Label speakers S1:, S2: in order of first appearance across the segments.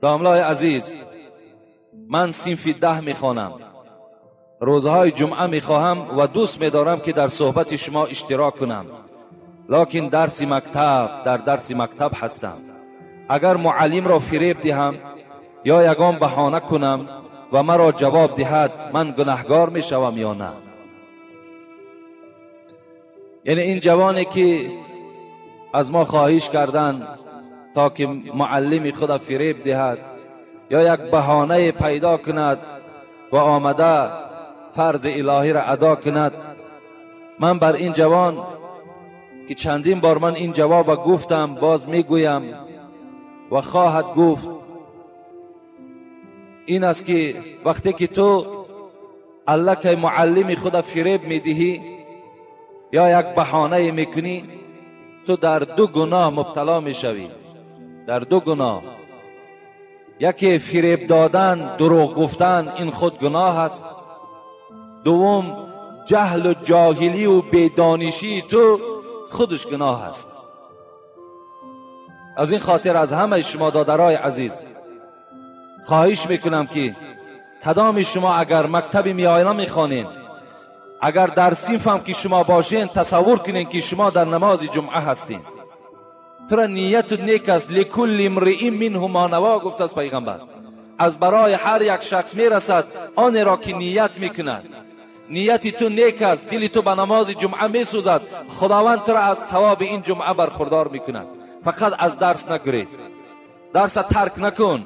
S1: داملای عزیز، من صنف 10 میخوانم. روزهای جمعه میخواهم و دوست میدارم که در صحبت شما اشتراک کنم، لکن درس مکتب در درس مکتب هستم. اگر معلم را فریب دهم یا یگان بهانه کنم و مرا جواب دهد، من گناهگار میشوم یا نه؟ یعنی این جوانی که از ما خواهش کردن تا که معلم خود فریب دهد یا یک بهانه پیدا کند و آمده فرض الهی را ادا کند، من بر این جوان که چندین بار من این جواب گفتم باز میگویم و خواهد گفت، این است که وقتی که تو الکی معلم خود فریب میدهی یا یک بهانه میکنی، تو در دو گناه مبتلا میشوی. در دو گناه، یکی فریب دادن، دروغ گفتن، این خود گناه است. دوم، جهل و جاهلی و بیدانشی تو خودش گناه است. از این خاطر از همه شما دادرای عزیز خواهش میکنم که کدام شما اگر مکتب میانه میخوانین، اگر در صنف هم که شما باشین، تصور کنین که شما در نماز جمعه هستین. تو را نیت نیک است. لکل امرئ منه ما نوی، گفت از پیغمبر، از برای هر یک شخص میرسد آن را که نیت میکند. نیت تو نیک است، دل تو به نماز جمعه میسوزد، خداوند تو را از ثواب این جمعه برخوردار میکند. فقط از درس نگریز، درس ترک نکن،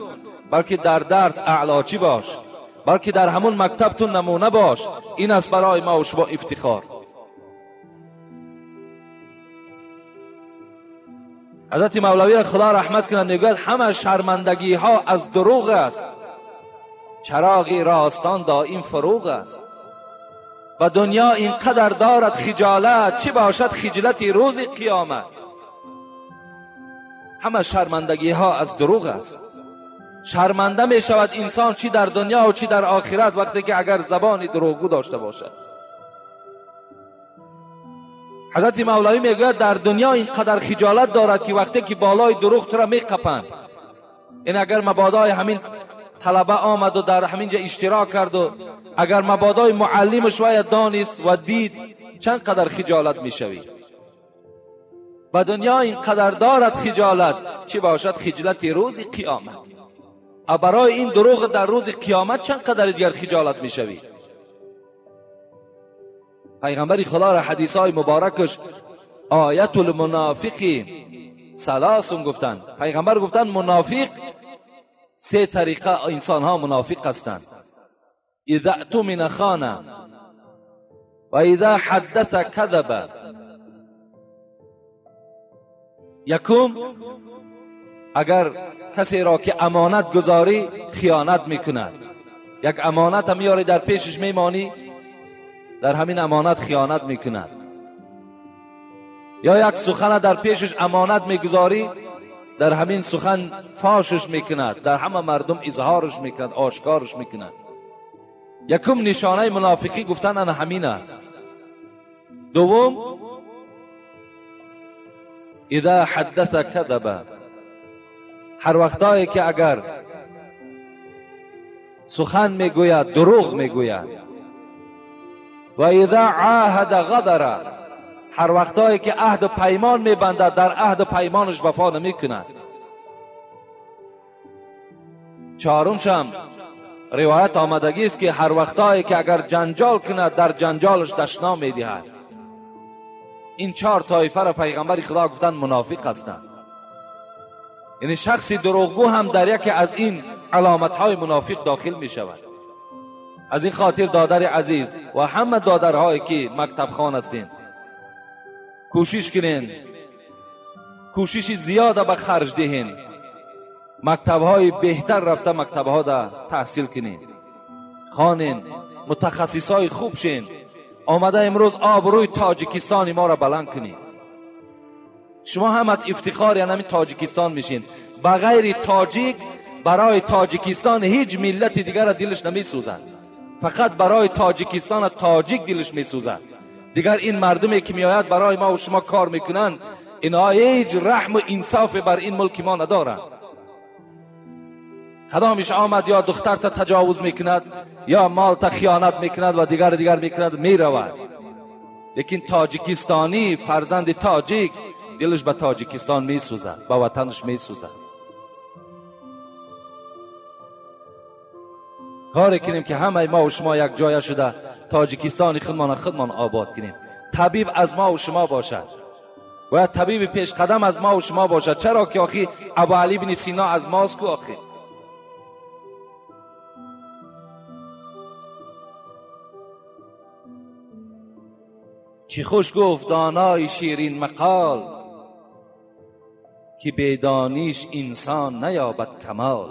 S1: بلکه در درس اعلاچی باش، بلکه در همون مکتب تو نمونه باش. این است برای ما و شما افتخار. حضرت مولوی را خدا رحمت کند میگوید همه شرمندگی ها از دروغ است، چراغ راستان دائم فروغ است. و دنیا اینقدر دارد خجالت، چی باشد خجلت روز قیامت. همه شرمندگی ها از دروغ است. شرمنده می شود انسان چی در دنیا و چی در آخرت وقتی که اگر زبان دروغگو داشته باشد. حضرت مولوی میگوید در دنیا اینقدر خجالت دارد که وقتی که بالای دروغ تو را میقپند، این اگر مبادای همین طلبه آمد و در همینجا اشتراک کرد و اگر مبادای معلمش باید دانست و دید، چند قدر خجالت میشوی. و دنیا اینقدر دارد خجالت، چی باشد خجلت روز قیامت. برای این دروغ در روز قیامت چند قدر دیگر خجالت میشوی. پیغمبر خدا را حدیث های مبارکش آیت المنافق ثلاث گفتند. پیغمبر گفتند منافق سه طریقه انسان ها منافق هستند. اذا اؤتمن خان و اذا حدث کذب. یکم، اگر کسی را که امانت گذاری خیانت میکند. یک امانت هم میاری در پیشش میمانی، در همین امانت خیانت میکند. یا یک سخن در پیشش امانت میگذاری، در همین سخن فاشش میکند، در همه مردم اظهارش میکند، آشکارش میکند. یکم نشانه منافقی گفتن انا همین است. دوم، اذا حدث کذب. هر وقتایی که اگر سخن میگوید دروغ میگوید. و اذا عاهد غدر. هر وقتایی که عهد و پیمان میبندد در عهد و پیمانش وفا نمیکند. چهارمشم روایت آمدگی است که هر وقتایی که اگر جنجال کند در جنجالش دشنام میدهد. این چهار طایفه را پیغمبر خدا گفتن منافق هستند. یعنی شخصی دروغگو هم در یکی از این علامتهای منافق داخل می شود. از این خاطر دادر عزیز و همه دادرهایی که مکتب خان هستین، کوشش کنین، کوشش زیاده به خرج دهین، مکتبهای بهتر رفته مکتبها دا تحصیل کنین، خانین، متخصصای خوب شین، آمده امروز آبروی تاجیکستان ما را بلند کنین. شما همت افتخار یعنی همین تاجیکستان میشین. بغیر تاجیک برای تاجیکستان هیچ ملت دیگر را دلش نمیسوزد. فقط برای تاجیکستان تاجیک دلش میسوزد، دیگر این مردمی که میآید برای ما و شما کار میکنند، اینها هیچ رحم و انصاف بر این ملک ما ندارند. کدامش آمد یا دختر تا تجاوز میکند یا مال تا خیانت میکند و دیگر دیگر میکند میرود. لیکن تاجیکستانی فرزند تاجیک دلش به تاجیکستان میسوزد، به وطنش میسوزد. کاری کنیم که همه ما و شما یک جای شده تاجیکستان خودمان خودمان آباد کنیم. طبیب از ما و شما باشد، باید طبیب پیش قدم از ما و شما باشد. چرا که آخی ابو علی بن سینا از ماست کو آخی. چی خوش گفت دانای شیرین مقال، که بیدانیش انسان نیابد کمال.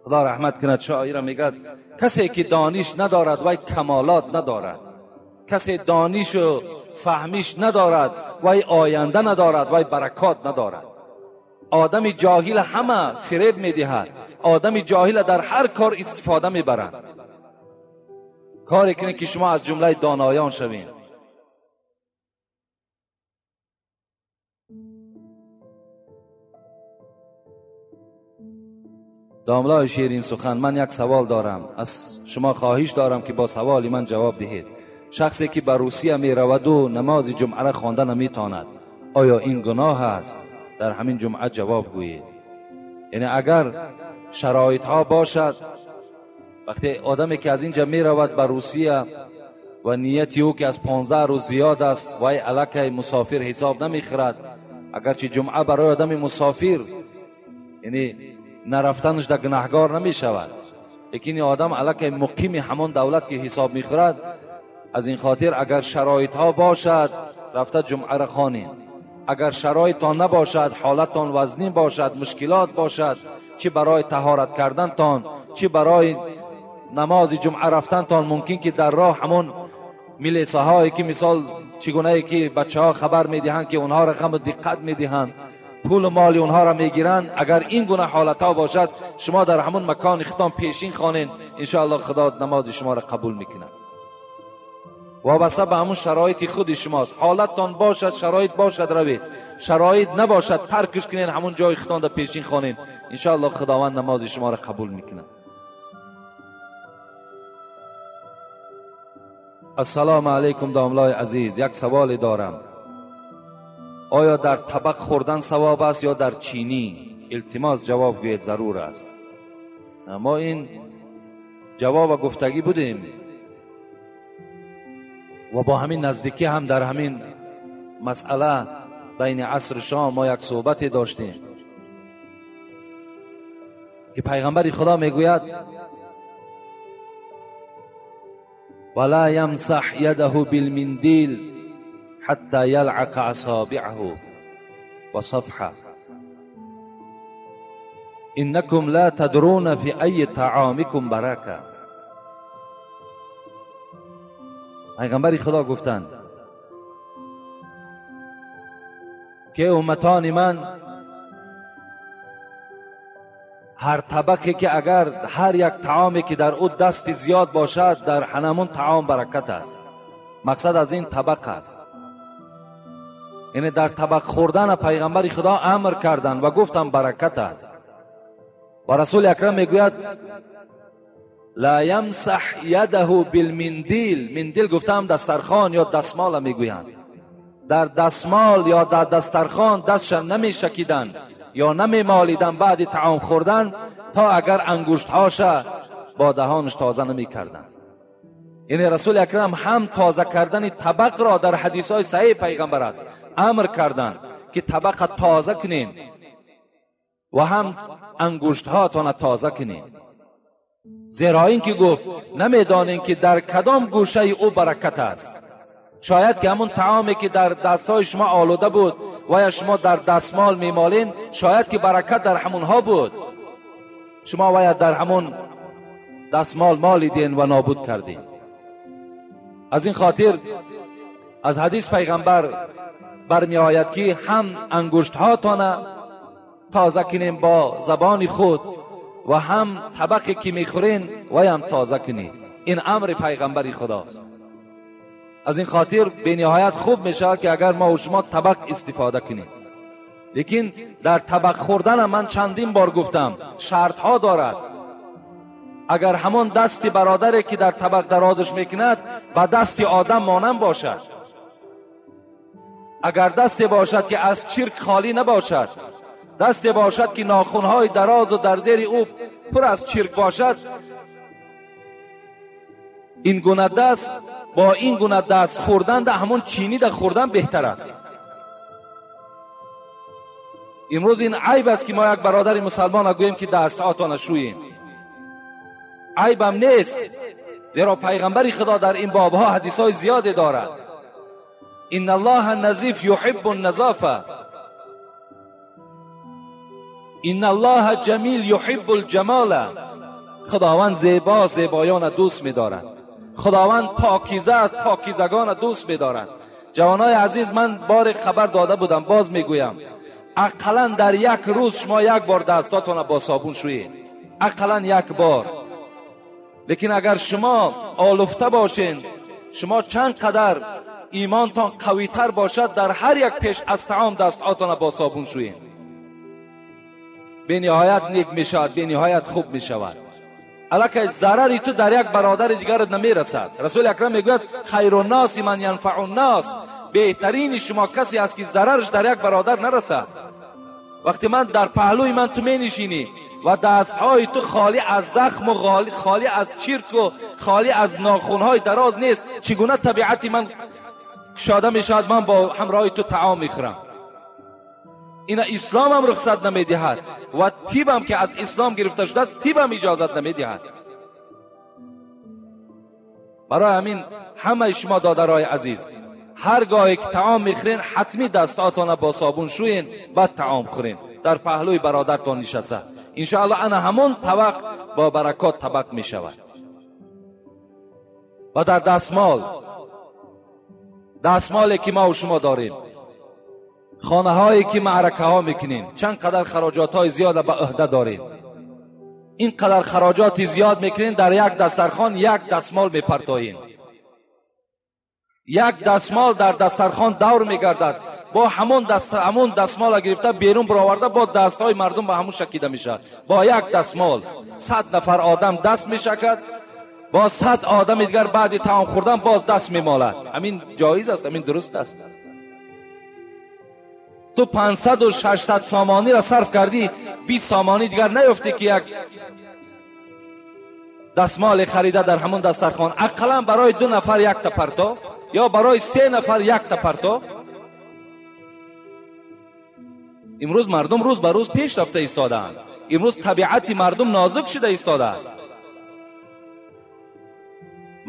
S1: خدا رحمت کند شاعر میگد کسی که دانش ندارد وی کمالات ندارد، کسی دانش و فهمیش ندارد وی آینده ندارد، وی برکات ندارد. آدم جاهل همه فریب میدهد، آدم جاهل در هر کار استفاده میبرند. کاری کنید که شما از جمله دانایان شوین. داملای شیرین سخن، من یک سوال دارم، از شما خواهش دارم که با سوال من جواب دهید. شخصی که به روسیه می رود و نماز جمعه را خوانده نمیتواند، آیا این گناه است؟ در همین جمعه جواب گویید. یعنی اگر شرایط ها باشد، وقتی آدمی که از اینجا می رود به روسیه و نیتی او که از 15 روز زیاد است، وای علاکه مسافر حساب نمیخورد. اگرچه جمعه برای آدم مسافر یعنی نرفتنش در گناهگار نمی شود، لیکن آدم علاکه مقیم همان دولت که حساب میخورد، از این خاطر اگر شرایط ها باشد رفته جمعه را خوانید. اگر شرایط ها نباشد، حالتان وزنی باشد، مشکلات باشد، چه برای طهارت کردنتان چه برای نماز جمعه رفتنتان، ممکن که در راه همون میلیسه هایی که مثال چگونه که بچه ها خبر میدهند که اونها را غم و دقت میدهند، پول و مال اونها را میگیرند، اگر این گونه حالت ها باشد شما در همون مکان ختام پیشین خوانین، انشاءالله خدا نماز شما را قبول میکنه. وابسته به همون شرایط خود شماست. حالتتان باشد، شرایط باشد روید، شرایط نباشد ترکش کنین، همون جای ختام در پیشین خوانین، انشاءالله خداوند نماز شما را قبول میکنه. السلام علیکم داملای عزیز، یک سوال دارم. آیا در طبق خوردن ثواب است یا در چینی؟ التماس جواب گوید ضرور است. ما این جواب گفتگی بودیم و با همین نزدیکی هم در همین مسئله بین عصر شام ما یک صحبت داشتیم که پیغمبر خدا میگوید ولا يمسح يده بالمنديل حتى يلعق أصابعه وصفحه إنكم لا تدرون في أي طعامكم بركة. پیغمبر خدا گفتند که امتان من هر طبقی که اگر هر یک طعامی که در او دست زیاد باشد در هنمون طعام برکت است. مقصد از این طبق است، یعنی در طبق خوردن پیغمبر خدا امر کردند و گفتند برکت است. و رسول اکرم میگوید لا یمسح یده بالمندیل. مندیل گفتم دسترخوان یا دستمال میگویند. در دستمال یا در دسترخوان دستش نمیشکیدند یا نمیمالیدن بعد طعام خوردن تا اگر انگشتهاش با دهانش تازه نمیکردن. یعنی رسول اکرم هم تازه کردن طبق را در حدیث های صحیح پیغمبر است امر کردن که طبق تازه کنین و هم انگشتهاتان تازه کنین، زیرا اینکه گفت نمیدانین که در کدام گوشه او برکت است. شاید که همون طعامی که در دستهای شما آلوده بود و یا شما در دستمال میمالین، شاید که برکت در همونها بود، شما باید در همون دستمال مالیدین و نابود کردین. از این خاطر از حدیث پیغمبر برمی آید که هم انگشتهاتان تازه کنین با زبان خود و هم طبقی که میخورین و هم تازه کنین. این امر پیغمبر خداست. Аз ин хотир бениҳоят хуб мешавад ки агар мо шумо табақ истифода кунем. Лекин дар табақ хӯрданам ман чандин бор гуфтам, шартҳо дорад. Агар ҳамон дасти бародаре ки дар табақ дарозаш мекунад ба дасти одам монанд бошад, агар дасте бошад ки аз чирк холӣ набошад, дасте бошад ки нохунҳои дарозу дар зери ӯ пур аз чирк бошад, ин гуна даст бо ин гуна даст хӯрдан да ҳамон чини да хӯрдан беҳтар аст. Имрӯз ин айб аст ки мо як бародари мусалмона гӯем ки дастҳоятона шӯем. Айбам нест, зеро пайғамбари Худо дар ин бобҳо ҳадисҳои зиёде дорад. Инна Аллоҳа назиф юҳиббу назофа, инна Аллоҳа ҷамил юҳиббу лҷамола. Худованд зебо, зебоёна дӯст медорад. Худованд покиза аст, покизагона дӯст медорад. Ҷавонои азиз, ман боре хабар дода будам, боз мегӯям, ақаллан дар як рӯз шумо як бор дастотона бо собун шӯед, ақаллан як бор. Лекин агар шумо олуфта бошед, шумо чанд қадар имонтон қавитар бошад, дар ҳар як пеш аз таом дастотона бо собун шӯед, бениҳоят нек мешавад, бениҳоят хуб мешавад. Аллакай зарари ту дар як бародари дигарат намерасад. Расули акрам мегӯяд хайру наси ман янфау нас, беҳтарини шумо касе аст ки зарараш дар як бародар нарасад. Вақте ман дар паҳлӯи ман ту менишинӣ ва дастҳои ту холӣ аз захму холӣ аз чирку холӣ аз нохунҳои дароз нест, чӣ гуна табиати ман кушода мешавад, ман бо ҳамроҳи ту таом мехӯрам. Ина исломам рухсат намедиҳад ва тибам ки аз ислом гирифта шудааст, тибам иҷозат намедиҳад. Барои ҳамин ҳамаи шумо додарои азиз, ҳар гоҳе ки таом мехӯрен, ҳатмӣ дастҳоятона бо собун шӯен, баъд таом хӯрен. Дар паҳлӯи бародартон нишаста, иншоаллоҳ ана ҳамон табақ бо баракот табақ мешавад. Ва дар дастмол, дастмоле ки мо шумо дорем, хонаҳое ки маъракаҳо мекунем, чанд қадар хароҷотҳои зиёда ба ӯҳда дорем. Ин қадар хароҷоти зиёд мекунем, дар як дастархон як дастмол мепартоем. Як дастмол дар дастархон давр мегардад, бо ҳамон дастмола гирифта берун бароварда, бо дастҳои мардум ба ҳамон шакида мешавад. Бо як дастмол 100 нафар одам даст мешакад, бо 100 одами дигар баъди таом хӯрдан боз даст мемолад. Ҳамин ҷоиз аст, ҳамин дуруст аст. Ту 500-600 сомониро сарф кардӣ, 20 сомонӣ дигар наёфтӣ ки як дастмоле харида дар ҳамон дастархон, ақаллан барои 2 нафар якта парто ё барои 3 нафар якта парто. Имрӯз мардум рӯз ба рӯз пеш рафта истодаанд. Имрӯз табиати мардум нозук шуда истодааст.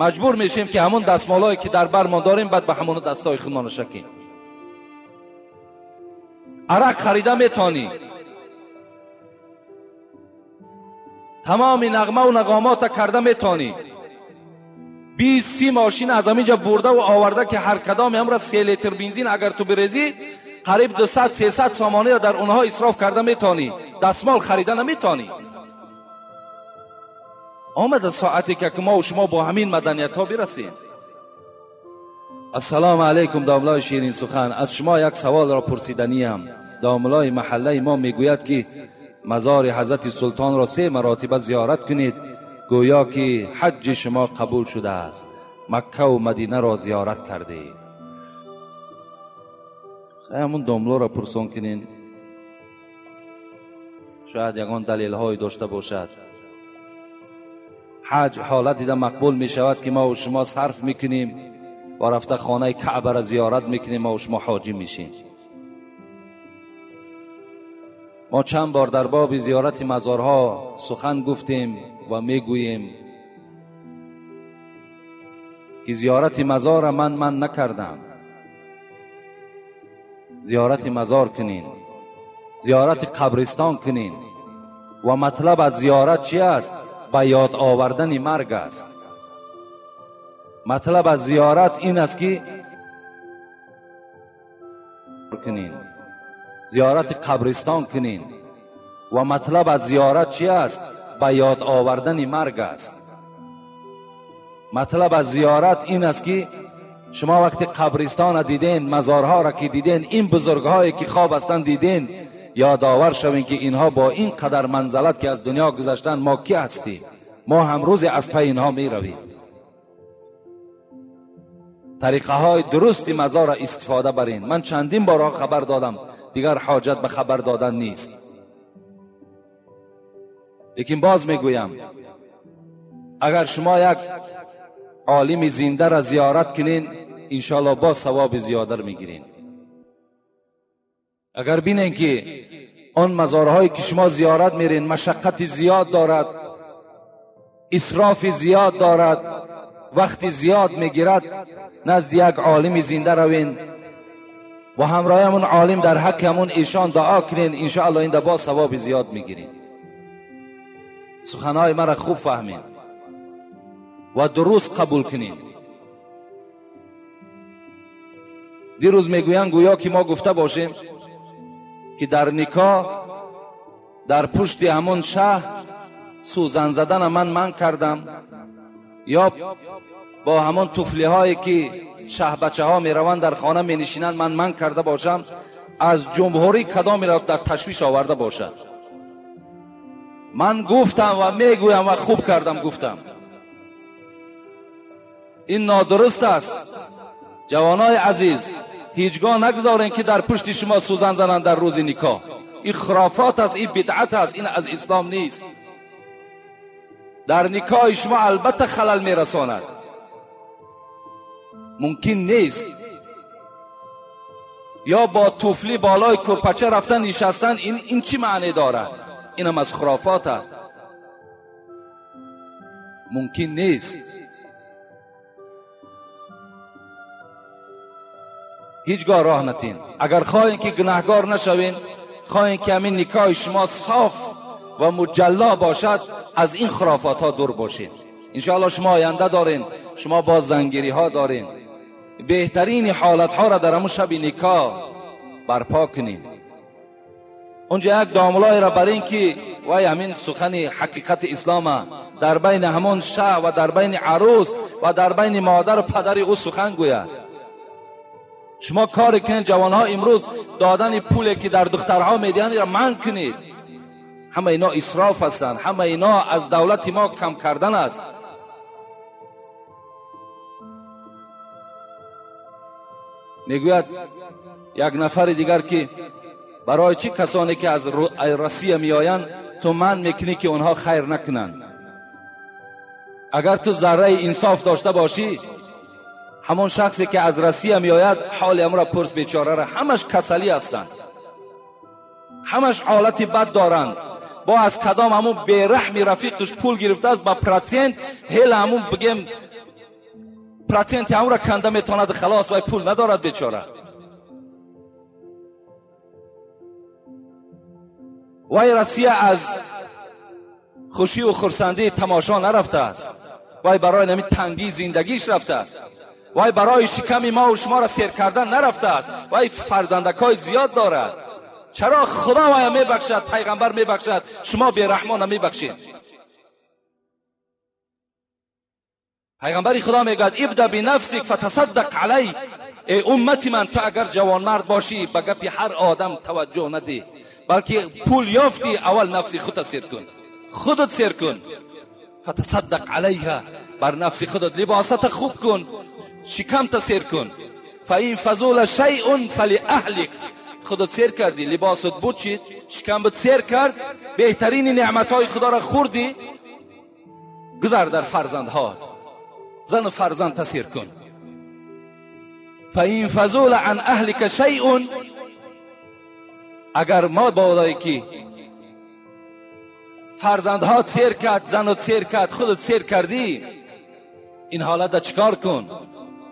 S1: Маҷбур мешем ки ҳамон дастмолҳое ки дар бармон дорем, баъд ба ҳамон дастҳои худмон шакем. Арақ харида метонӣ, тамоми нағмаву нағомота карда метонӣ, 20-30 мошин аз ҳаминҷа бурдаву оварда ки ҳар кадоме ҳамра 3 литр бензин агар ту бирезӣ, қариб 200-300 сомониро дар онҳо исроф карда метонӣ, дастмол харида наметонӣ. Омада соате ки мо шумо бо ҳамин маданиятҳо бирасем. Ассалому алайкум, домлаи ширин сухан. Аз шумо як саволро пурсиданиям. Домлаи маҳаллаи мо мегӯяд ки мазори ҳазрати султонро 3 маротиба зиёрат кунед, гӯё ки ҳаҷҷи шумо қабул шудааст, Маккаву Мадинаро зиёрат кардед. Ҳамун домлоро пурсон кунед, шояд ягон далелҳое дошта бошад. Ҳаҷ ҳолат дида мақбул мешавад ки мо шумо сарф мекунем ва рафта хонаи Каъбаро зиёрат мекунем, мо шумо ҳоҷӣ мешем. Мо чанд бор дар боби зиёрати мазорҳо сухан гуфтем ва мегӯем ки зиёрати мазора ман накардам. Зиёрати мазор кунин, зиёрати қабристон кунин. Ва матлаб аз зиёрат чи аст? Ба ёд овардани марг аст. Матлаб аз зиёрат ин аст ки кунин, зиёрати қабристон кунин. Ва матлаб аз зиёрат чи аст? Ба ёд овардани марг аст. Матлаб аз зиёрат ин аст ки شما وقتی قبرستان دیدین، مزارها را که دیدین، این بزرگهایی که خواب هستند دیدین، یادآور شوین که اینها با این قدر منزلت که از دنیا گذشتن، ما کی هستیم؟ ما هم روزی از پی اینها می رویم. طریقه های درستی مزار را استفاده برین. من چندین بارها خبر دادم، دیگر حاجت به خبر دادن نیست. لیکن باز میگویم اگر شما یک عالم زنده را زیارت کنین، انشاءالله باز ثواب زیاده را میگیرین. اگر بینین که آن مزارهایی که شما زیارت میرین مشقت زیاد دارد، اسراف زیاد دارد، وقت زیاد میگیرد، نزد یک عالم زنده روین و همراه همون عالم در حق همون ایشان دعا کنین، انشاءالله این باز ثواب زیاد میگیرین. سخنهای مرا خوب فهمین و درست قبول کنین. دیروز میگویند گویا که ما گفته باشیم که در نکاح در پشت همون شهر سوزن زدن من کردم، یا با همون طفلی هایی که شه بچه ها می روند در خانه می نشینند من کرده باشم، از جمهوری کدامی را در تشویش آورده باشد. من گفتم و میگویم و خوب کردم گفتم. این نادرست است. جوانای عزیز، هیچگاه نگذارین که در پشت شما سوزن زنند در روز نکاح. این خرافات است، این بدعت است، این از اسلام نیست. در نکاح شما البته خلل میرساند، ممکن نیست. یا با طفلی بالای کرپچه رفتن نشستن، این چی معنی دارد؟ اینم از خرافات است، ممکن نیست. هیچگاه راه نتین. اگر خواهین که گناهگار نشوین، خواهین که همین نکاح شما صاف و مجلا باشد، از این خرافات ها دور باشین. انشاءالله شما آینده دارین، شما با زنگیری ها دارین. بهترین حالت ها را در همون شب نکاح برپا کنین. اونجا یک داملای را بر این که وای همین سخن حقیقت اسلام در بین همون شه و در بین عروس و در بین مادر و پدر او سخن گوید. شما کار کنید جوانها، امروز دادن پولی که در دخترها میدهند را منع کنید. همه اینا اسراف هستند، همه اینا از دولت ما کم کردن است. میگوید یک نفر دیگر که برای چی کسانی که از روسیه میآیند تو من میکنی که اونها خیر نکنند؟ اگر تو ذره انصاف داشته باشی، همون شخصی که از روسیه میآید حال امرا پرس بیچاره را، همش کسلی هستند، همش حالت بد دارند. با از کدام همون بیرحمی رفیقش پول گرفته است با پراتسنت، هل همون بگیم پراتسنت همون را کنده میتواند خلاص، وای پول ندارد بیچاره. وای روسیه از خوشی و خرسندی تماشا نرفته است، وای برای نمی تنگی زندگیش رفته است، وای برای شکم ما و شما را سیر کردن نرفته است، وای فرزندکای زیاد دارد. چرا خدا وای میبخشد، پیغمبر میبخشد، شما بیرحمان نمیبخشید؟ پیغمبر خدا میگوید ابدا بنفسک فتصدق علی. ای امت من، تو اگر جوانمرد باشی به گپ هر آدم توجه ندی، بلکه پول یافتی اول نفسی خودت سیر کن، خودت سیر کن. فتصدق علیها، بر نفس خودت لباست خوب کن، شکمت سیر کن. فإن فضل شیء فلأهلک. خودت سیر کردی، لباست بود چید، شکمت سیر کرد، بهترین نعمتهای خدا را خوردی، گذر در فرزندهات، زن و فرزند تسیر کن. فإن فضل عن اهلک شیء. اگر ما بالایی که فرزندها سیر کرد، زنت سیر کرد، خودت سیر کردی، این حالت چیکار کن؟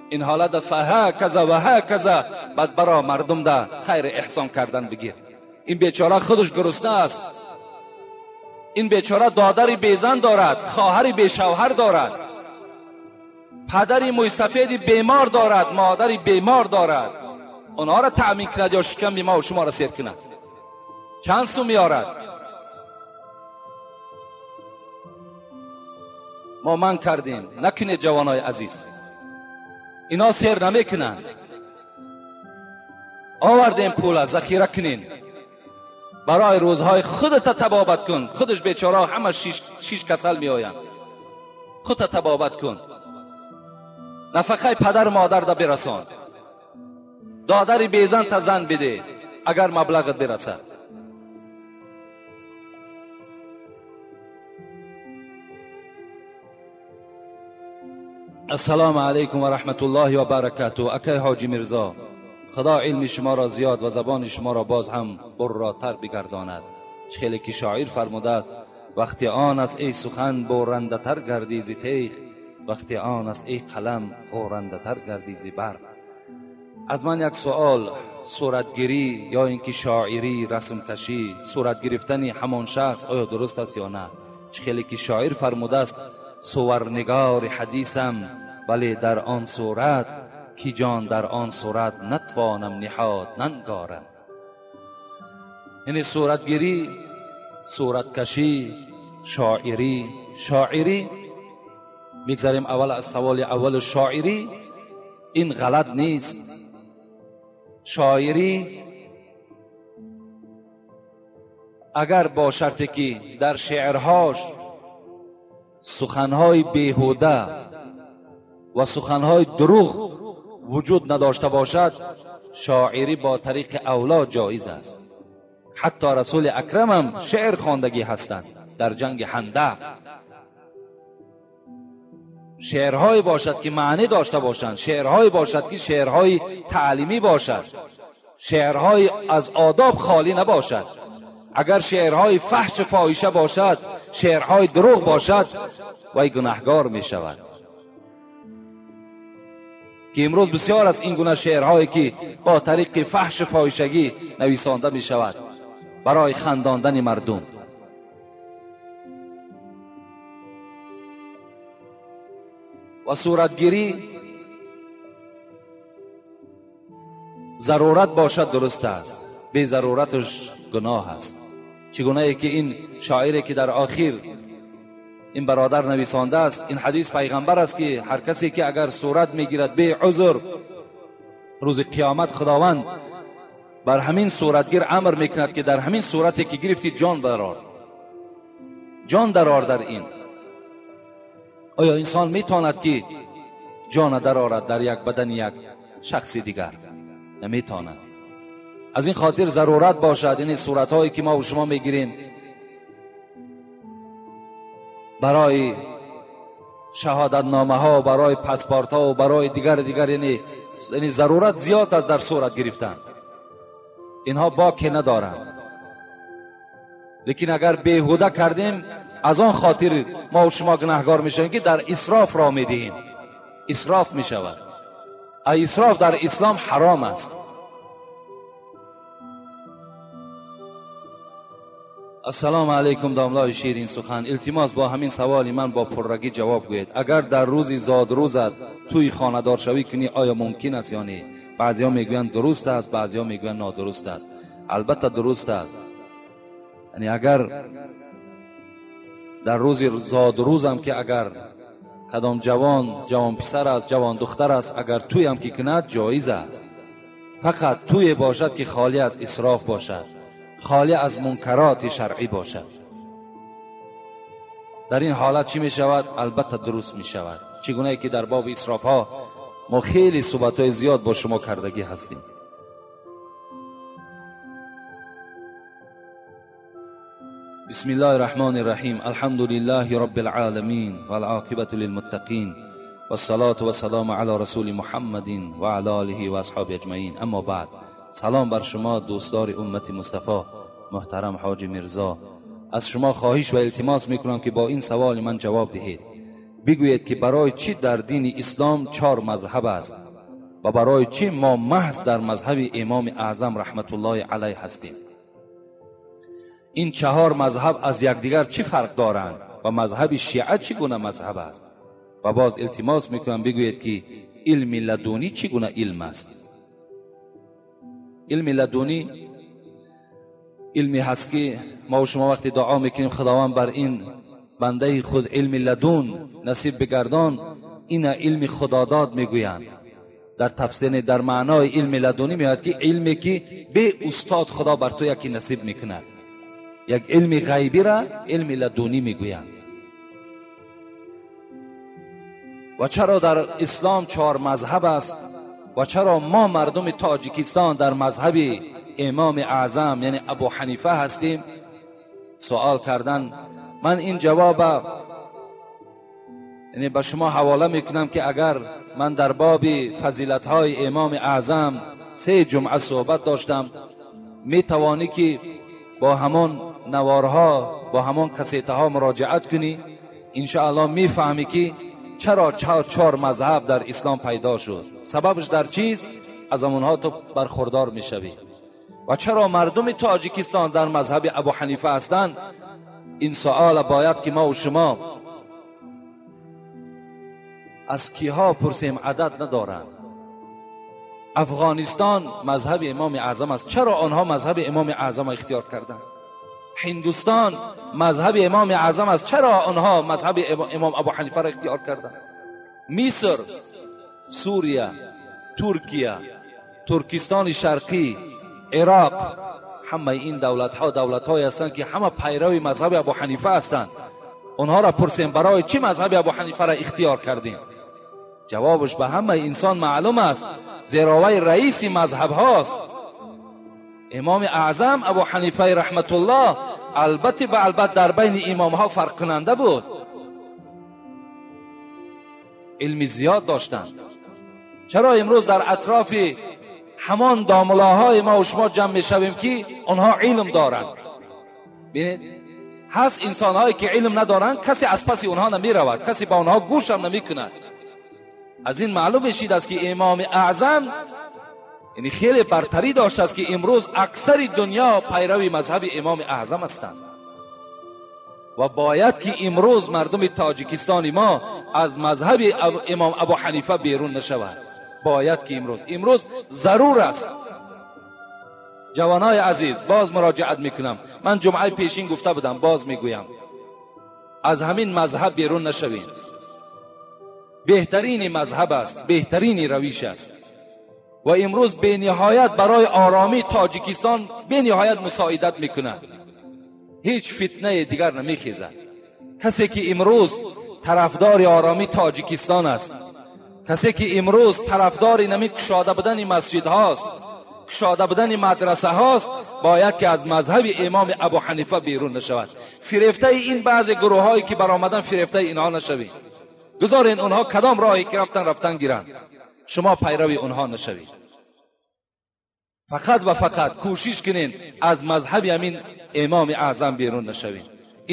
S1: این حالت فها کذا و ها کذا، بعد برا مردم ده خیر احسان کردن بگیر. این بیچاره خودش گرسنه است، این بیچاره دادری بیزن دارد، خواهری بی شوهر دارد، پدری موی سفید بیمار دارد، مادری بیمار دارد. اونها را تأمین کند یا شکم ما و شما را سیر کند؟ چند سو میارد؟ ما من کردیم. نکنید جوانای عزیز. اینا سیر نمیکنن. آوردیم پول ذخیره کنین برای روزهای خودت تبابت کن. خودش بیچاره همه شیش کسل می آیند. خودت تبابت کن، نفقه پدر و مادر دا برسان، دادر بیزن تا زن بده اگر مبلغت برسد. السلام علیکم و رحمت الله و برکاته. اکی حاجی میرزا، خدا علم شما را زیاد و زبان شما را باز هم براتر بگرداند. چه که شاعر فرموده است: وقتی آن است ای سخن برنده تر گردی ز تیغ، وقتی آن است ای قلم غورنده تر گردی ز برق. از من یک سوال: صورتگیری یا اینکه شاعری، رسم کشی، صورت گرفتن همان شخص آیا درست است یا نه؟ چه که شاعر فرموده است: صورنگار حدیثم ولی در آن صورت، کی جان در آن صورت نتوانم نهاد ننگارم. یعنی صورتگیری، صورتکشی، شاعری. شاعری میگذاریم اول از سوال اول. شاعری این غلط نیست. شاعری اگر با شرطی که در شعرهاش سخنهای بیهوده و سخنهای دروغ وجود نداشته باشد، شاعری با طریق اولا جایز است. حتی رسول اکرم هم شعر خواندگی هستند در جنگ خندق. شعرهای باشد که معنی داشته باشند، شعرهای باشد که شعرهای تعلیمی باشد، شعرهای از آداب خالی نباشد. اگر شعرهای فحش فاحشه باشد، شعرهای دروغ باشد، وی گناهگار می شود. که امروز بسیار از این گونه شعرهایی که با طریق فحش فاحشگی نویسانده می شود برای خنداندن مردم. و صورتگیری ضرورت باشد درست است، بی ضرورتش گناه است. چگونه ای که این شاعری که در آخر این برادر نویسانده است، این حدیث پیغمبر است که هر کسی که اگر صورت میگیرد بی عذر، روز قیامت خداوند بر همین صورتگیر امر میکند که در همین صورتی که گرفتی جان درآر، جان درآر در این. آیا انسان میتواند که جان درآرد در یک بدن یک شخص دیگر؟ نمیتواند. از این خاطر ضرورت باشد این صورتهایی که ما و شما میگیریم برای شهادت نامه ها، برای پاسپورت ها و برای دیگر یعنی ضرورت زیاد است در صورت گرفتن. اینها باکی ندارند. لیکن اگر بیهوده کردیم، از آن خاطر ما و شما گناهگار میشویم که در اسراف را میدهیم. اسراف میشود. اسراف در اسلام حرام است. السلام علیکم داملای شیرین سخن. التماس با همین سوالی من با پررگی جواب گوید. اگر در روزی زاد روزت توی خانه‌دار شوی کنی آیا ممکن است یا نه؟ بعضیا میگویند درست است، بعضیا میگویند نادرست است. البته درست است. یعنی اگر در روزی زاد روزم که اگر کدام جوان پسر است، جوان دختر است، اگر توی هم که کند جایز است. فقط توی باشد که خالی از اسراف باشد، خالی از منکرات شرعی باشد. در این حالت چی می شود؟ البته درست می شود. چگونه که در باب اسراف ها ما خیلی صحبت های زیاد با شما کردگی هستیم. بسم الله الرحمن الرحیم. الحمد لله رب العالمین والعاقبة للمتقین والصلاة والسلام علی رسول محمد و علی آله و اصحابه اجمعین. اما بعد، سلام بر شما دوستدار امت مصطفی محترم حاج میرزا. از شما خواهش و التماس میکنم که با این سوال من جواب دهید. بگویید که برای چی در دین اسلام 4 مذهب است و برای چی ما محض در مذهب امام اعظم رحمت الله علیه هستیم؟ این 4 مذهب از یکدیگر چی فرق دارند و مذهب شیعه چگونه مذهب است؟ و باز التماس میکنم بگویید که علم لدونی چگونه علم است؟ علم لدونی علمی هست که ما و شما وقتی دعا میکنیم خداوند بر این بنده خود علم لدون نصیب بگردان، این علم خداداد میگویند. Дар тафсир, дар маънои илми ладунӣ меояд ки илме ки бе устод Худо бар ту яке насиб мекунад, як илми ғайбӣ ра илми ладунӣ мегӯянд. Ва чаро дар ислом чор мазҳаб аст ва чаро мо мардуми Тоҷикистон дар мазҳаби имоми аъзам яъне Абу Ҳанифа ҳастем? Суол кардан. Ман ин ҷавоб яъне ба шумо ҳавола мекунам ки агар ман дар боби фазилатҳои имоми аъзам се ҷумъа суҳбат доштам, метавонӣ ки бо ҳамон наворҳо, бо ҳамон касетаҳо муроҷиат кунӣ, иншоаллоҳ мефаҳмӣ ки чаро чор мазҳаб дар ислом пайдо шуд, сабабаш дар чист, аз онҳо ту бархурдор мешавӣ. Ва чаро мардуми Тоҷикистон дар мазҳаби Абу Ҳанифа ҳастанд? Ин суол бояд ки мо ва шумо аз киҳо пурсем, адад надоранд. Афғонистон мазҳаби имоми аъзам аст, чаро онҳо мазҳаби имоми аъзам ихтиёр карданд? Ҳиндустон мазҳаби имоми аъзам аст, чаро онҳо мазҳаби имом Абу Ҳанифаро ихтиёр карданд? Миср, Сурия, Туркия, Туркистони Шарқӣ, Ироқ, ҳамаи ин давлатҳо давлатҳое ҳастанд ки ҳама пайрави мазҳаби Абу Ҳанифа ҳастанд. Онҳоро пурсем барои чӣ мазҳаби Абу Ҳанифаро ихтиёр кардем? Ҷавобаш ба ҳамаи инсон маълум аст, зеро вай раиси мазҳабҳост. Имоми аъзам Абу Ҳанифаи раҳматуллоҳ албатта ба албат дар байни имомҳо фарқкунанда буд, илми зиёд доштанд. Чаро имрӯз дар атрофи ҳамон домулоҳои мо ва шумо ҷамъ мешавем ки онҳо илм доранд? Бинед, ҳаст инсонҳое ки илм надоранд, касе аз паси онҳо намеравад, касе ба онҳо гӯшам намекунад. Аз ин маълум мешид аст ки имоми аъзам яъне хеле бартарӣ доштааст ки имрӯз аксари дунё пайрави мазҳаби имоми аъзам ҳастанд. Ва бояд ки имрӯз мардуми Тоҷикистони мо аз мазҳаби имом Абу Ҳанифа берун нашавад. Бояд ки имрӯз зарур аст. Ҷавонои азиз, боз муроҷиат мекунам, ман ҷумъаи пешин гуфта будам, боз мегӯям, аз ҳамин мазҳаб берун нашавем. Беҳтарини мазҳаб аст, беҳтарини равиш аст ва имрӯз бениҳоят барои оромии Тоҷикистон бениҳоят мусоидат мекунад. Ҳеҷ фитнаи дигар намехезад. Касе ки имрӯз тарафдори оромии Тоҷикистон аст, касе ки имрӯз тарафдори нами кушода будани масҷидҳост, кушода будани мадрасаҳост, бояд ки аз мазҳаби имоми Абу Ҳанифа берун нашавад. Фирефтаи ин баъзе гурӯҳҳое ки баромадан, фирефтаи инҳо нашавед. Гузорен онҳо кадом роҳе ки рафтан гиранд, шумо пайрави онҳо нашавед. Фақат ва фақат кӯшиш кунед аз мазҳаби ҳамин имоми аъзам берун нашавед.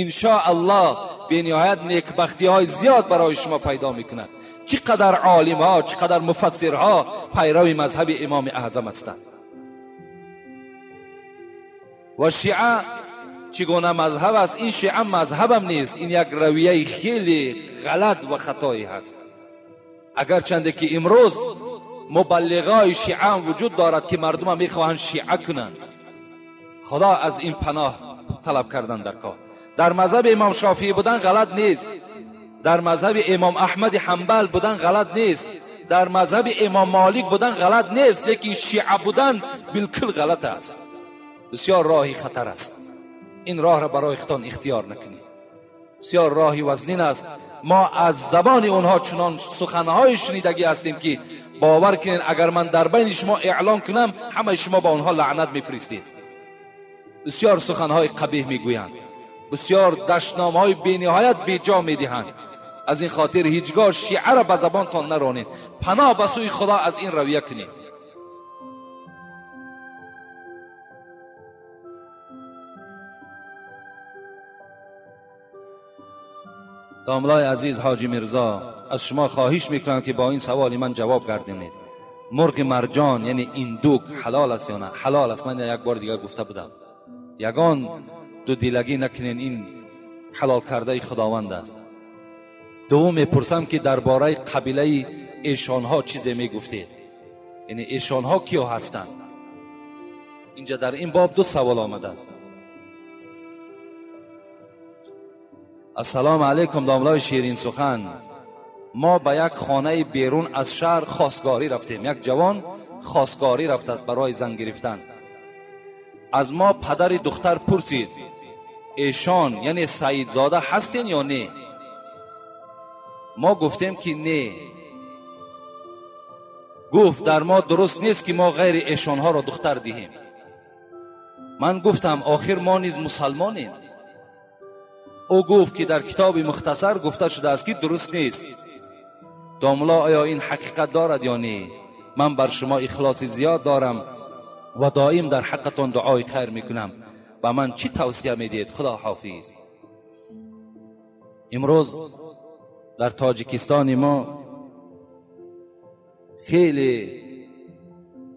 S1: Иншоаллоҳ бениҳоят некбахтиҳои зиёд барои шумо пайдо мекунад. Чӣ қадар олимҳо, чӣ қадар муфассирҳо пайрави мазҳаби имоми аъзам ҳастанд. Ва шиа чӣ гуна мазҳаб аст? Ин шиа мазҳабам нест, ин як равияи хеле ғалат ва хатоӣ ҳаст. Агарчанде ки имрӯз мубаллиғои шиа вуҷуд дорад ки мардума мехоҳанд шиа кунанд, Худо аз ин паноҳ талаб кардан дар кор. Дар мазҳаби имом Шофиӣ будан ғалат нест, дар мазҳаби имом Аҳмади Ҳанбал будан ғалат нест, дар мазҳаби имом Молик будан ғалат нест, лекин шиа будан билкул ғалат аст. Бисёр роҳи хатар аст. Ин роҳро барои худтон ихтиёр накунед. Бисёр роҳи вазнин аст. Мо аз забони онҳо чунон суханҳои шунидагӣ ҳастем ки бовар кунед, агар ман дар байни шумо эълон кунам, ҳамаи шумо ба онҳо лаънат мефиристед. Бисёр суханҳои қабеҳ мегӯянд, бисёр дашномҳои бениҳоят беҷо медиҳанд. Аз ин хотир ҳеҷгоҳ шиаро ба забонтон наронед. Паноҳ ба сӯи Худо аз ин равия кунед. Домлаи азиз Ҳоҷи Мирзо, аз шумо хоҳиш мекунам ки бо ин саволи ман ҷавоб гардонед. Мурғи марҷон яъне индук ҳалол аст ё на? Ҳалол аст. Ман як бор дигар гуфта будам, ягон дудилагӣ накунед, ин ҳалол кардаи Худованд аст. Дуввум мепурсам ки дар бораи қабилаи эшонҳо чизе мегуфтед, яъне эшонҳо киё ҳастанд? Инҷа дар ин боб ду савол омадааст. Ассалому алайкум домлаи ширин сухан. ما به یک خانه بیرون از شهر خواستگاری رفتیم. یک جوان خواستگاری رفت است برای زن گرفتن. از ما پدر دختر پرسید ایشان یعنی سعیدزاده هستین یا نه؟ ما گفتیم که نه. گفت در ما درست نیست که ما غیر ایشانها را دختر دهیم. من گفتم آخر ما نیز مسلمانیم. او گفت که در کتاب مختصر گفته شده است که درست نیست. داملا آیا این حقیقت دارد یا نه؟ من بر شما اخلاص زیاد دارم و دائم در حقتان دعای خیر میکنم. و من چی توصیه میدید؟ خدا حافظ. امروز در تاجیکستان ما خیلی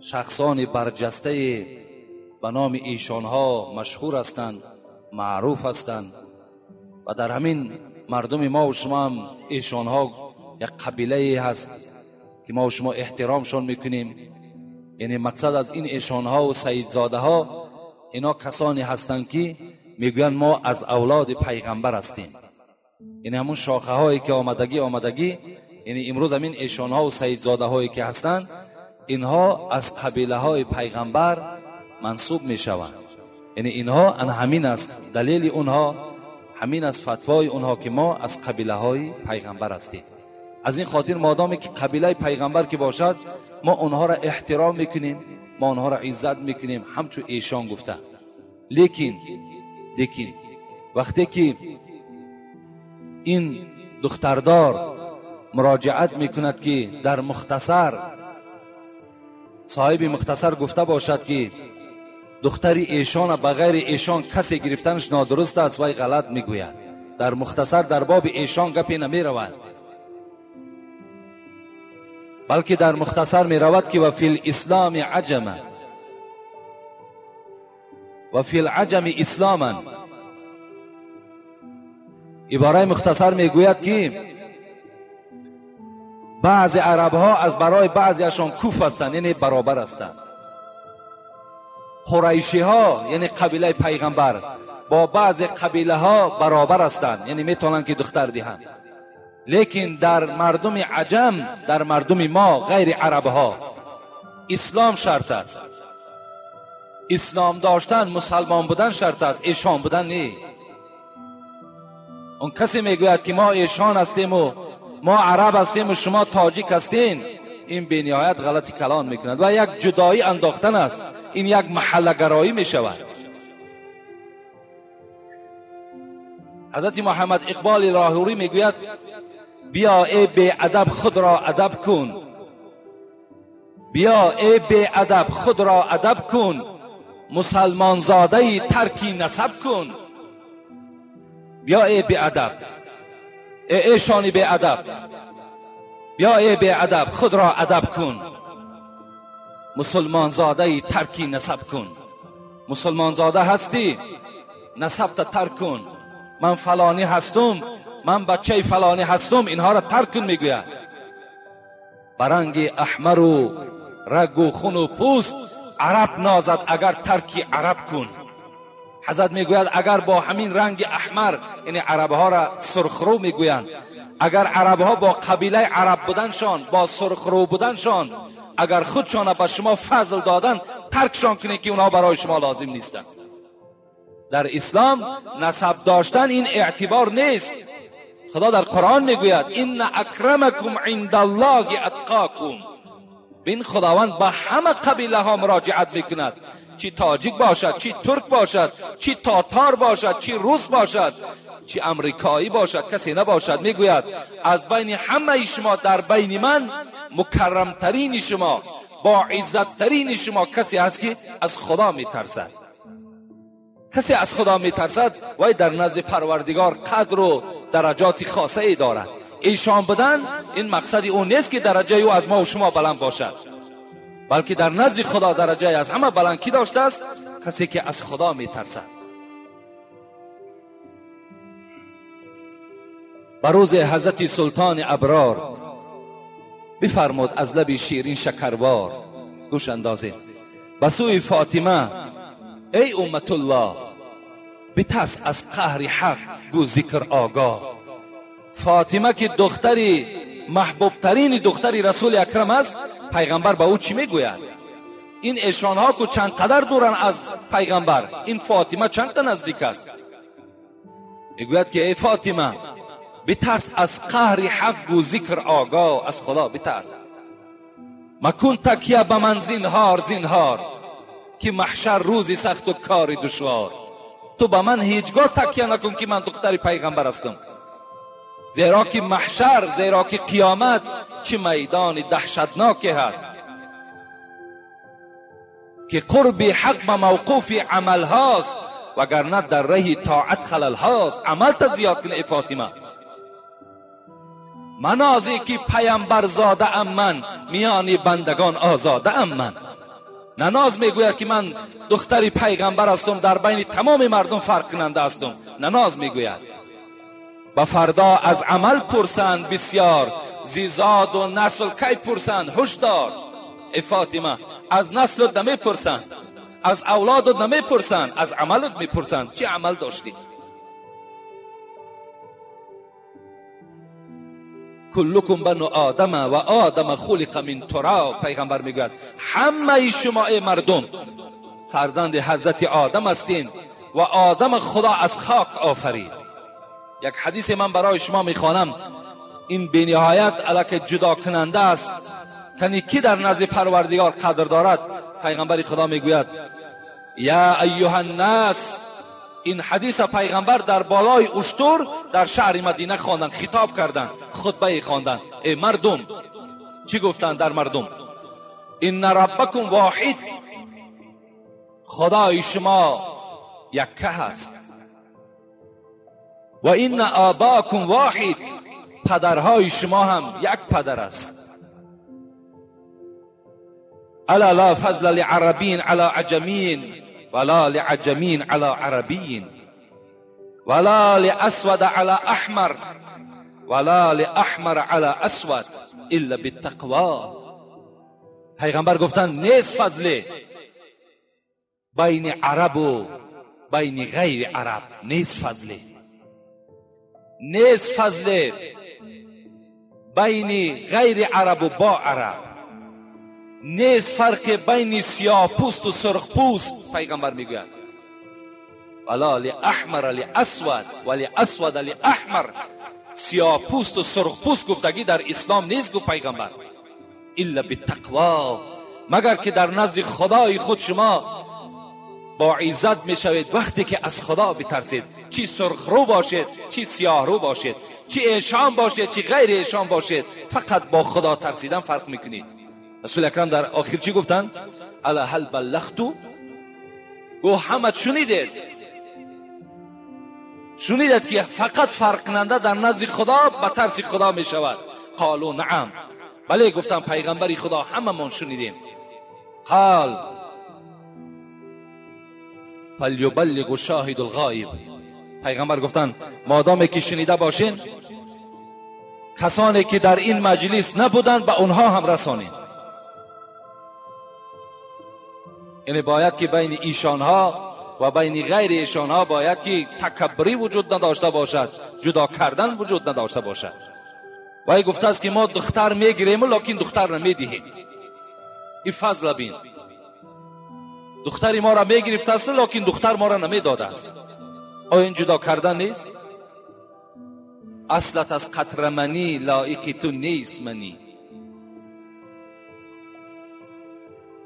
S1: شخصان برجسته به نام ایشانها مشهور هستند، معروف هستند و در همین مردم ما و شما هم ایشانها یک قبیله هست که ما و شما احترامشان میکنیم. یعنی مقصد از این ایشانها و سیدزاده ها اینا کسانی هستند که میگویند ما از اولاد پیغمبر هستیم. یعنی همون شاخه هایی که آمدگی، یعنی امروز همین ایشانها و سیدزاده هایی که هستند اینها از قبیله های پیغمبر منسوب میشوند. یعنی اینها ان همین است دلیل اونها، همین از فتوای اونها که ما از قبیله های پیغمبر هستیم. از این خاطر مادامی که قبیله پیغمبر که باشد ما اونها را احترام میکنیم، ما اونها را عزت میکنیم، همچون ایشان گفته. لیکن وقتی که این دختردار مراجعت میکند که در مختصر صاحب مختصر گفته باشد که دختر ایشان بغیر ایشان کسی گرفتنش نادرست است، وی غلط میگوید. در مختصر در باب ایشان گپی نمیرود، بلکه در مختصر میرود که و فی الاسلام عجم و فی العجم اسلاما. عباره مختصر میگوید که بعض عرب ها از برای بعضیشان کوف هستند، یعنی برابر هستند. قریشی ها یعنی قبیله پیغمبر با بعض قبیله ها برابر هستند، یعنی میتونن که دختر دهند. لیکن در مردم عجم، در مردم ما غیر عرب ها، اسلام شرط است. اسلام داشتن، مسلمان بودن شرط است، ایشان بودن نه. اون کسی میگوید که ما ایشان هستیم و ما عرب هستیم و شما تاجیک هستین، این به نهایت غلطی کلان میکند و یک جدایی انداختن است. این یک محله گرایی میشود. حضرت محمد اقبال لاهوری میگوید بیا ای بی ادب خود را ادب کن، بیا ای بی ادب خود را ادب کن، مسلمان زاده ترکی نسب کن. بیا ای بی ادب، ای ایشانی بی ادب، بیا ای بی ادب خود را ادب کن، مسلمان زاده ترکی نسب کن. مسلمان زاده هستی، نسب تا ترک کن. من فلانی هستم، من بچه فلانی هستم، اینها را ترک کن. میگوید برنگ احمر و رگ و خون و پوست عرب نازد اگر ترکی عرب کن. حضرت میگوید اگر با همین رنگ احمر، یعنی عرب ها را سرخرو میگویند، اگر عرب ها با قبیله عرب بودنشان، با سرخرو بودنشان، اگر خودشان به شما فضل دادن، ترکشان کنید که اونها برای شما لازم نیستند. در اسلام نسب داشتن این اعتبار نیست. خدا در قرآن میگوید ان اکرمکم عند الله اتقاکم. بین خداوند به همه قبیله ها مراجعت میکند، چی تاجیک باشد، چی ترک باشد، چی تاتار باشد، چی روس باشد، چی امریکایی باشد، کسی نباشد. میگوید از بین همه شما در بین من مکرمترین شما، با عزتترین شما کسی هست که از خدا میترسد. کسی از خدا میترسد وی در نزد پروردگار قدر و درجات خاصه ای دارد. ایشان بودن این مقصد او نیست که درجه او از ما و شما بلند باشد، بلکه در نزد خدا درجه از همه بلند کی داشته است؟ کسی که از خدا میترسد. بروز حضرت سلطان ابرار بفرمود از لب شیرین شکروار، گوش اندازید به سوی فاطمه ای امت الله، بترس از قهر حق گو ذکر آگاه. فاطمه که دختری محبوب ترین دختر رسول اکرم است، پیغمبر به او چی میگوید؟ این ایشانها که چند قدر دورن از پیغمبر، این فاطمه چند تا نزدیک است. میگوید که ای فاطمه بترس از قهر حق و ذکر آگاه، از خدا بترس. مکن تکیه به من زینهار زینهار، که محشر روزی سخت و کار دشوار. تو به من هیچگاه تکیه نکن که من دختر پیغمبر هستم، زیرا که محشر، زیرا که قیامت چه میدان دهشتناکی هست که قرب حق به موقوف عمل هاست، وگرنه در ره طاعت خلل هاست. عمل تا زیاد کن ای فاطمه. منازی که پیامبر زاده ام من، میان بندگان آزاده ام من. نناز میگوید که من دختر پیغمبر هستم، در بین تمام مردم فرق کننده هستم. نناز میگوید و فردا از عمل پرسند بسیار، زیزاد و نسل کی پرسند هشدار. ای فاطمه از نسلت نمیپرسند، از اولادت نمیپرسند، از عملت میپرسند، چه عمل داشتی؟ کلکم بنو آدم و آدم خلق من تراب. پیغمبر میگوید همه شما ای مردم فرزند حضرت آدم هستین و آدم خدا از خاک آفرید. یک حدیث من برای شما میخوانم، این بی نهایت الک جدا کننده است کنی کی در نزد پروردگار قدر دارد. پیغمبر خدا میگوید یا ایها الناس. این حدیث پیغمبر در بالای اشتر در شهر مدینه خواندن، خطاب کردن، خطبه خواندن. ای مردم، چی گفتن در مردم؟ ان ربکم واحد، خدای شما یکه هست. و ان آباکم واحد، پدرهای شما هم یک پدر است. الا لا فضل لعربین علی عجمین ولا لعجمین علی عربین ولا لأسود علی احمر ولا لأحمر علی اسود الا بالتقوا. پیغمبر گفتن نیست فضل بین عرب و بین غیر عرب، نیست فضل، نیست فضل بین غیر عرب و با عرب، نیست فرق بین سیاه پوست و سرخ پوست. پیغمبر میگوید ولا لاحمر لاسود ولاسود لاحمر، سیاه پوست و سرخ پوست گفتگی در اسلام نیست، گفت پیغمبر الا بالتقوا، مگر که در نزد خدای خود شما با عزت میشوید وقتی که از خدا بترسید. چی سرخ رو باشید، چی سیاه رو باشید، چی ایشان باشید، چی غیر ایشان باشید، فقط با خدا ترسیدن فرق میکنید. رسول اکرم در آخر چی گفتن؟ الا هل بلغتو؟ گفت همه شنیدید، شنیدید که فقط فرق کننده در نزد خدا به ترس خدا می شود. قالوا نعم، بله گفتن پیغمبر خدا هممان شنیدیم. قال فلیبلغ شاهد الغایب. پیغمبر گفتن مادامی که شنیده باشین، کسانی که در این مجلس نبودند به اونها هم رسانید. یعنی باید که بین ایشانها و بین غیر ایشانها باید که تکبری وجود نداشته باشد، جدا کردن وجود نداشته باشد. و ای گفته است که ما دختر میگیریم لکن دختر نمیدهیم. این فضل بین، دختری ما را میگرفته است لکن دختر ما را نمیداده است. آیا این جدا کردن نیست؟ اصلت از قطرمنی لایق تو نیست منی.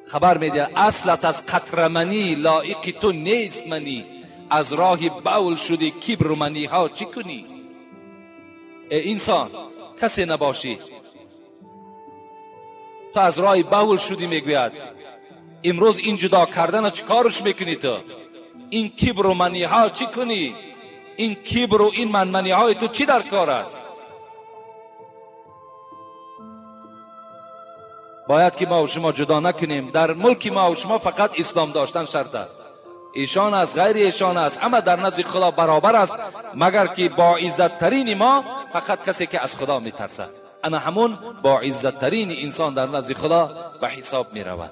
S1: خبر میده اصلت از قطرمنی لایق تو نیست منی، از راه بول شدی کبر و منی ها چی کنی؟ ای انسان کسی نباشی، تو از راه بول شدی. میگوید امروز این جدا کردن چی کارش میکنی تو؟ این کبر و منی ها چی کنی؟ این کبر و این منمنی های تو چی در کار است؟ باید که ما و شما جدا نکنیم. در ملک ما و شما فقط اسلام داشتن شرط است. ایشان است، غیر ایشان است، اما در نزد خدا برابر است، مگر که با عزت ترین ما فقط کسی که از خدا میترسد. انا همون با عزت ترین انسان در نزد خدا به حساب میرود.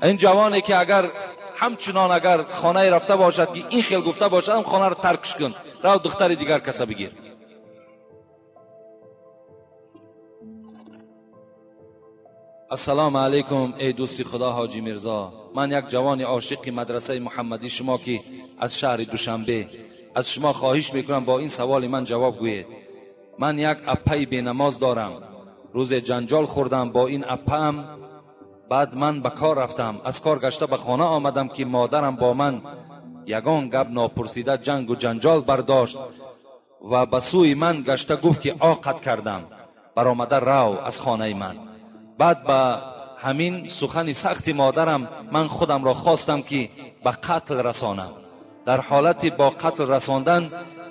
S1: این جوانی که اگر همچنان اگر خانه رفته باشد که این خیل گفته باشد، هم خانه را ترکش کن، رو دختر دیگر کسا بگیر. Ассалому алайкум эй дӯсти Худо Ҳоҷӣ Мирзо, ман як ҷавони ошиқи мадрасаи Муҳаммадӣ шумо ки аз шаҳри Душанбе, аз шумо хоҳиш мекунам бо ин саволи ман ҷавоб гӯед. Ман як аппаи бенамоз дорам. Рӯзе ҷанҷол хӯрдам бо ин аппаам. Баъд ман ба кор рафтам. Аз кор гашта ба хона омадам ки модарам бо ман ягон гап нопурсида ҷангу ҷанҷол бардошт ва ба сӯи ман гашта гуфт ки оқат кардам, баромада рав аз хонаи ман. Баъд ба ҳамин сухани сахти модарам ман худамро хостам ки ба қатл расонам. Дар ҳолати бо қатл расондан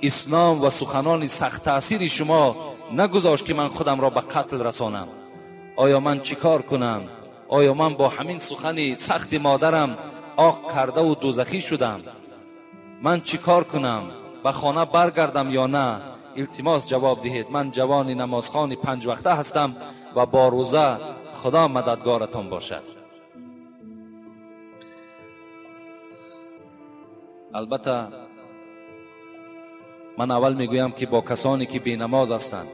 S1: ислом ва суханони сахт таъсири шумо нагузошт ки ман худамро ба қатл расонам. Оё ман чӣ кор кунам? Оё ман бо ҳамин сухани сахти модарам оқ кардаву дӯзахӣ шудам? Ман чӣ кор кунам? Ба хона баргардам ё на? Илтимос ҷавоб диҳед. Ман ҷавони намозхони панҷ вақта ҳастам ва бо рӯза. Худо мададгоратон бошад. Албатта ман аввал мегӯям ки бо касоне ки бенамоз ҳастанд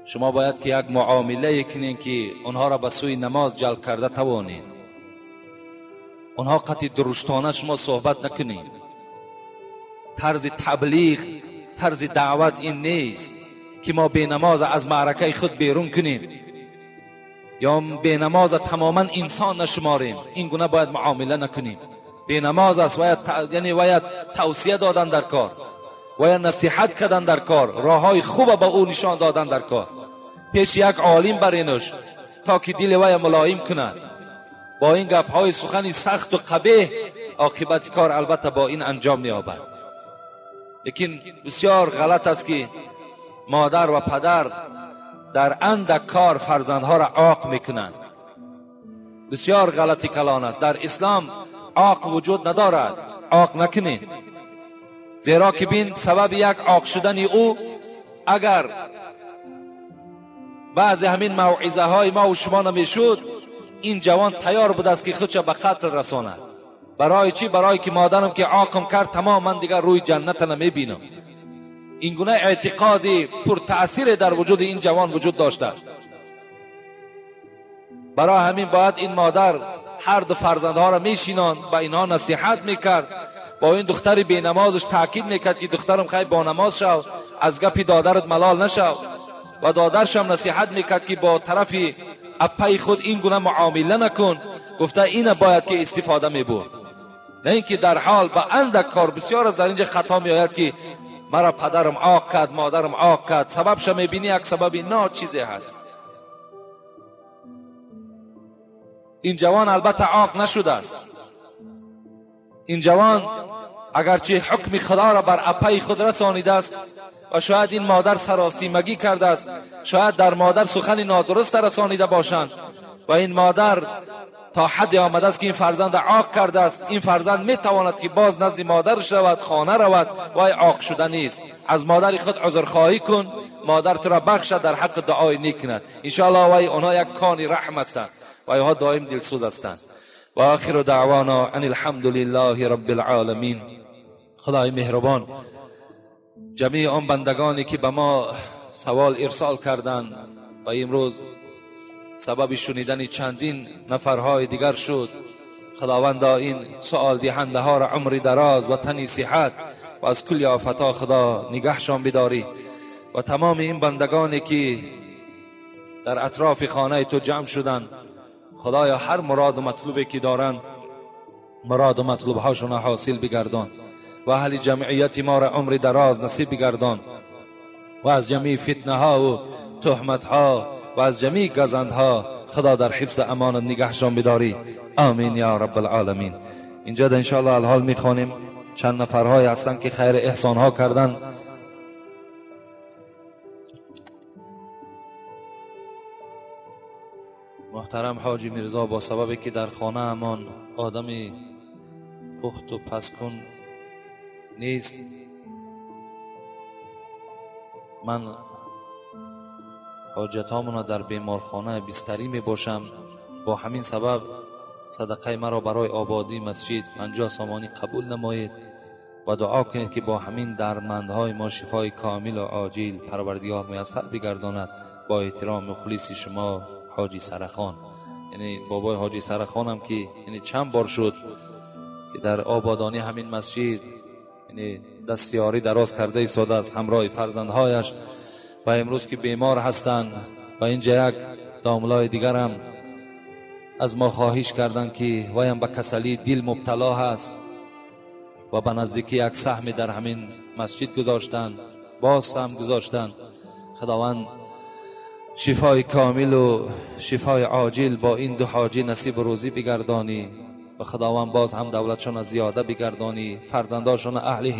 S1: шумо бояд ки як муомилае кунед ки онҳоро ба сӯи намоз ҷалб карда тавонед. Онҳо қатъи дуруштона шумо суҳбат накунед. Тарзи таблиғ, тарзи даъват ин нест ки мо бенамоз аз маъракаи худ берун кунем ё бенамоз тамоман инсон нашуморем. Ин гуна бояд муомила накунем. Бенамоз аст, яъне бояд тавсия додан дар кор, бояд насиҳат кардан дар кор, роҳҳои хуба ба ӯ нишон додан дар кор. Пеши як олим баренуш то ки дили вая мулоим кунад. Бо ин гапҳои сухани сахту қабеҳ оқибати кор албатта бо ин анҷом меёбад. Лекин бисёр ғалат аст ки модар ва падар дар андак кор фарзандҳоро оқ мекунанд. Бисёр ғалати калон аст. Дар ислом оқ вуҷуд надорад. Оқ накунед, зеро ки бин сабаби як оқ шудани ӯ агар баъзе ҳамин мавъизаҳои мо ва шумо намешуд, ин ҷавон тайёр будааст ки худша ба қатл расонад. Барои чӣ? Барое ки модарам ки оқм кард, тамом ман дигар рӯи ҷанната намебинам. Ин гуна эътиқоди пуртаъсире дар вуҷуди ин ҷавон вуҷуд доштааст. Барои ҳамин бояд ин модар ҳар ду фарзандҳоро мешинонд, ба инҳо насиҳат мекард, бо ин духтари бенамозаш таъкид мекард ки духтарам хай бо намоз шав, аз гапи додарат малол нашав. Ва додаршам насиҳат мекард ки бо тарафи аппаи худ ин гуна муомила накун. Гуфта ина бояд ки истифода мебурд, на ин ки дар ҳол ба андак кор. Бисёр аз дар инҷа хато меояд ки мара падарам оқ кард, модарам оқ кард. Сабабша мебинӣ як сабаби ночизе ҳаст. Ин ҷавон албатта оқ нашудааст. Ин ҷавон агарчи ҳукми худоро бар аппаи худ расонидааст ва шояд ин модар саросимагӣ кардааст, шояд дар модар сухани нодуруст расонида бошанд ва ин модар то ҳадде омадааст ки ин фарзанд оқ кардааст. Ин фарзанд метавонад ки боз назди модараш равад, хона равад, вай оқ шуда нест. Аз модари худ узрхоҳӣ кун, модар туро бахшад, дар ҳаққи дуои нек кунад. Иншоаллоҳ вай онҳо як кони раҳм ҳастанд ва инҳо доим дилсӯз ҳастанд. Ва охиру даъвона ан алҳамду лиллаҳи раббил оламин. Худои меҳрубон, ҷамеи он бандагоне ки ба мо савол ирсол карданд ва имрӯз сабаби шунидани чандин нафарҳои дигар шуд, худовандо ин суолдиҳандаҳоро умри дароз ва тани сиҳат ва аз кулли офатҳо худо нигаҳшон бидорӣ ва тамоми ин бандагоне ки дар атрофи хонаи ту ҷамъ шуданд, худоё ҳар муроду матлубе ки доранд муроду матлубҳошонро ҳосил бигардон ва аҳли ҷамъияти моро умри дароз насиб бигардон ва аз ҷамеи фитнаҳову туҳматҳо ва аз ҷамеи газандҳо худо дар ҳифзи амонат нигаҳшон бидорӣ. Амин ё раббалъоламин. Инҷо да иншоаллоҳ алҳол мехонем. Чанд нафарҳое ҳастанд ки хайр эҳсонҳо карданд. Муҳтарам Ҳоҷи Мирзо, бо сабабе ки дар хонаамон одами пухту пазкун нест, ман ҳоҷатҳомонро дар беморхона бистарӣ мебошам. Бо ҳамин сабаб садақаи маро барои ободии масҷид 50 сомонӣ қабул намоед ва дуо кунед ки бо ҳамин дармандҳои мо шифои комилу оҷил Парвардигор муяссар бигардонад. Бо эҳтиром мухлиси шумо ҳоҷи Сарахон. Яъне бобои ҳоҷи Сарахон ҳам ки яъне чанд бор шуд ки дар ободонӣ ҳамин масҷид яъне дастёрӣ дароз карда истодааст ҳамроҳи фарзандҳояш ва имрӯз ки бемор ҳастанд ва инҷа як домлаи дигарам аз мо хоҳиш карданд ки ваям ба касалии дил мубтало ҳаст ва ба наздикӣ як саҳме дар ҳамин масҷид гузоштанд, боз саҳм гузоштанд. Худованд шифои комилу шифои оҷил бо ин ду ҳоҷӣ насибу рӯзӣ бигардонӣ ва Худованд боз ҳам давлатшона зиёда бигардонӣ, фарзандошона аҳли